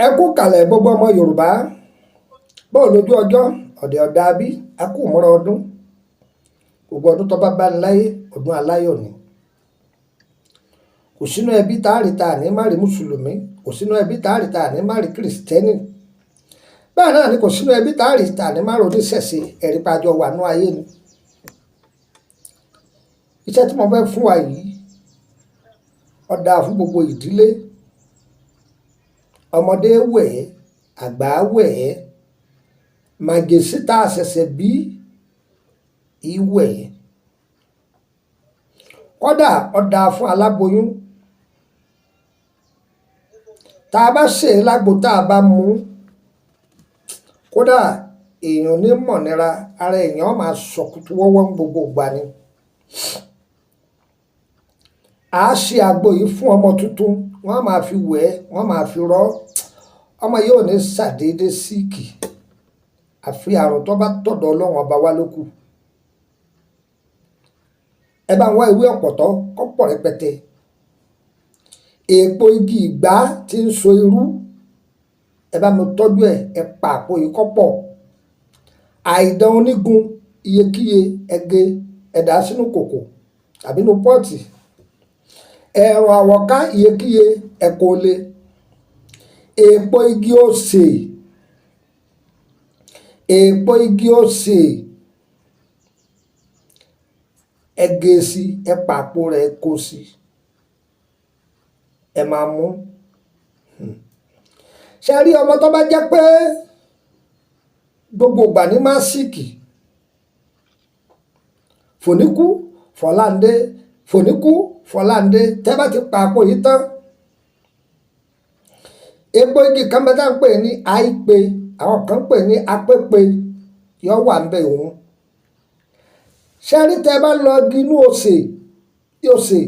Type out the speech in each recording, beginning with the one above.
Ẹ kú kàlẹ̀, gbogbo ọmọ Yorùbá. Báwo lójú ọjọ́ ọ̀dẹ̀ ọ̀dà bí? A kú ìmúra ọdún. Gbogbo ọdún tó bá bá ní láyé, ọdún aláyọ̀ ni. Kò sínú ẹbí tá a rí tá a ní má rí mùsùlùmí, kò sínú ẹbí tá a rí tá a ní má rí kìrìsìtẹ́nì, bẹ́ẹ̀ náà ni kò sínú ẹbí tá a rí tá a ní má rí oníṣẹ̀ṣe. Ẹ̀rí pàjọ wà nú ayé ni. Iṣẹ́ tí mo fẹ́ fún wa yìí, ó dáa fún gbogbo ìdílé. Ọmọdé wẹ̀ ẹ́, àgbà wẹ̀ ẹ́, màjèsí tá a ṣẹ̀ṣẹ̀ bí ìwẹ̀ ẹ́, kódà ó dáa fún aláboyún. Tá a bá ṣe é lágbo, tá a bá mú, kódà èèyàn ní mọ̀nira, ara èèyàn máa sọ̀kùtù wọ́wọ́ ní gbogbo ìgbà ni. A ṣe àgbo yìí fún ọmọ tuntun, wọ́n á máa fi wẹ̀ ẹ́, wọ́n máa fi rọ́ ọmọ yìí, ò ní ṣàdédé sick, àfi àrùn tó bá tọ̀dọ̀ Ọlọ́run Ọba wá ló kù. Ẹ bá ń wá ewé ọ̀pọ̀tọ́ kó pọ̀ rẹpẹtẹ, èèpo igi ìgbá tí ń so irú, ẹ bá mi tọ́jú ẹ̀, ẹ pa àpò yìí kó pọ̀. Àìdán onígun iyekíye, ẹ gé, ẹ dà á sínú kòkò tàbí inú pot. Ẹ̀rùn àwọ̀ká iyekíye, ẹ kó lé. Èèpo igi osè, èèpo igi osè, ẹ gé e sí, ẹ pa àpò rẹ̀, ẹ kó sí, ẹ máa mú. Ṣe rí ọmọ tó bá jẹ́ pé gbogbo ìgbà ní máa sick, fòníkú fọláǹdé, fòníkú fọláǹdé, tẹ́ bá ti pa àpò yìí tán, epo igi kan bẹ tá à ń pè ní àìpé, àwọn kan ń pè ní apépé, yọ wà ń bẹ òun. Ṣe rí, tẹ́ bá lọ igi inú òsè òsè,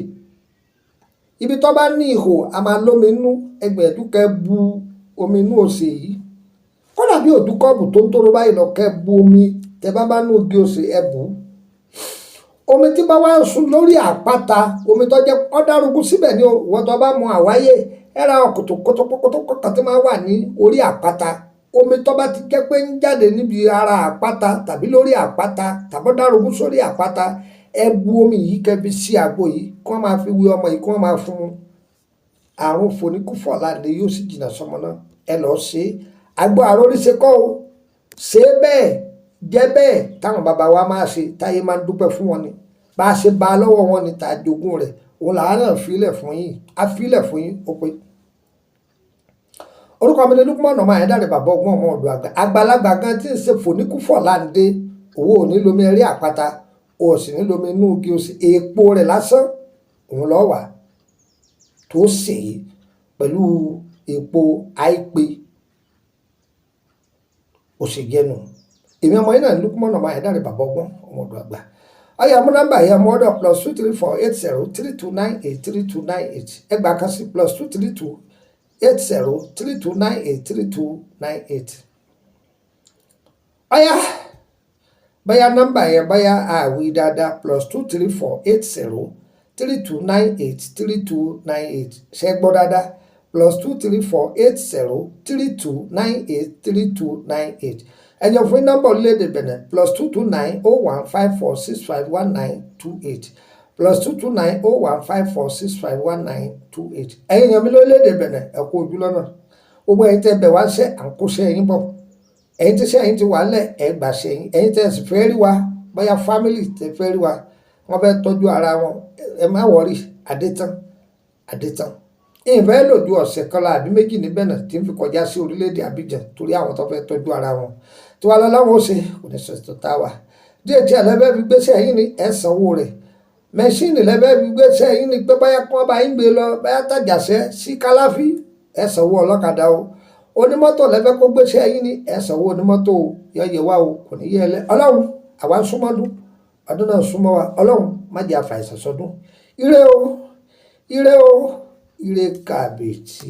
ibi tó bá ní ihò, a máa lómi inú. Ẹgbẹ̀ẹ́dú kẹ́ bu omi inú òsè yìí, kódà bí òdú kọ́ọ̀bù tó ń tóró báyìí lọ, kẹ́ bu omi tẹ́ bá bá nú igi òsè, ẹ bù ú. Omi tí bá wá ń sun lórí àpáta, omi tó jẹ́ ọ́dárugún síbẹ̀ ni wọ́n tó bá mọ àwáyé ẹ ra kòtò kótópókótó kan tí máa wà ní orí àpáta. Omi tó bá ti jẹ́ pé ń jáde níbi ara àpáta tàbí lórí àpáta tàbí ọ̀dárugún sórí àpáta, ẹ bu omi yìí, kẹ́ fi sí àgbo yìí, kí wọ́n máa fi wé ọmọ yìí, kí wọ́n máa fún un. Àrùn fòníkúfọ̀láǹdè yóò sì jìnnà sọmọ náà. Ẹ lọ́ọ́ ṣe é. Àgbo àròríṣe kọ́ o, ṣe é bẹ́ẹ̀ jẹ́ bẹ́ẹ̀ táwọn bàbá wa máa ṣe, táyé máa ń dúpẹ́ fún wọn ni. Bá a ṣe bá a lọ́wọ́ wọn ni tá a jogún rẹ̀, òun làwọn náà filẹ̀ fún yín, á filẹ̀ fún yín. Ó pé orúkọ mi ni Lukman ọmọ Àyándàrè, bàbá ọgbọ́n, ọmọ ọ̀dọ̀ àgbà, àgbàlagbà gan tí ń ṣe fòníkúfọ̀láǹdè. Owó ò ní lomi ẹrí àpáta, o sì ní lomi inú igi òsì. Èèpo rẹ̀ lásán òun lọ́ọ́ wà tó sè é pẹ̀lú èèpo àìpé òsèjẹnu. Èmi ọmọ yín náà ní Lukman ọmọ Àyándàrè, bàbá ọgbọ́n, ọmọ ọ̀dọ̀ àgbà. Ọyà mú nọ́mbà yẹn ọmọ ọ̀dọ̀: +234 80 3298 3298. Ẹgbàá kan sí: +232 80 3298 3298. Ọyà bóyá nọ́mbà yẹn bóyá àwí dáadáa: +234 80 3298 3298. Ṣe gbọ́ dáadáa? +234 80 3298 3298. Ẹ̀yàn fún nọ́mbà orílẹ̀-èdè Benin: +229 01 54 65 19 28, +229 01 54 65 19 28. Ẹ̀yin èèyàn mi lórílẹ̀-èdè Benin, ẹ kú ojú lọ́nà. Gbogbo ẹ̀yin tẹ́ bẹ̀ wá ṣẹ́, à ń kó ṣẹ́ yín bọ̀. Ẹ̀yin tí ṣẹ́ yín ti wà lẹ̀, ẹ̀ gbà ṣẹ́ yín. Ẹ̀yin tẹ́ sì fẹ́ rí wa, bóyá family tẹ́ fẹ́ rí wa, wọ́n fẹ́ tọ́jú ara wọn, ẹ má worry, adétán adétán. Ìfẹ́ lò ju ọ̀sẹ̀ kan lọ àbí méjì níbẹ̀ náà tí ń fi kọjá sí orílẹ̀-èdè Abidjan, torí àwọn tó fẹ́ tọ́jú ara wọn tí wàá lọ́wọ́ ó ṣe kò ní sọ̀tọ̀ tá a wà díẹ̀ tí ẹlẹ́fẹ́ fi gbéṣẹ́ yín ni, ẹ̀ sanwó rẹ̀. Machine lẹ́fẹ́ fi gbéṣẹ́ yín ni, pé báyà kí wọ́n bá yín gbé lọ, báyà tàjàṣẹ́ sí Káláfí, ẹ̀ sanwó ọlọ́kadà o. Onímọ́tò lẹ́fẹ́ kó gbéṣẹ́ yín ni, ẹ̀ sanwó onímọ́tò o. Yọ yẹ wá o, kò ní yẹ ẹ lẹ. Ọlọ́run, àwa ń súnmọ́dún, ọdún náà súnmọ́ wa. Ọlọ́run má jẹ́ àfàìsàn sọdún. Ire o, ire o, ire kàbìtì.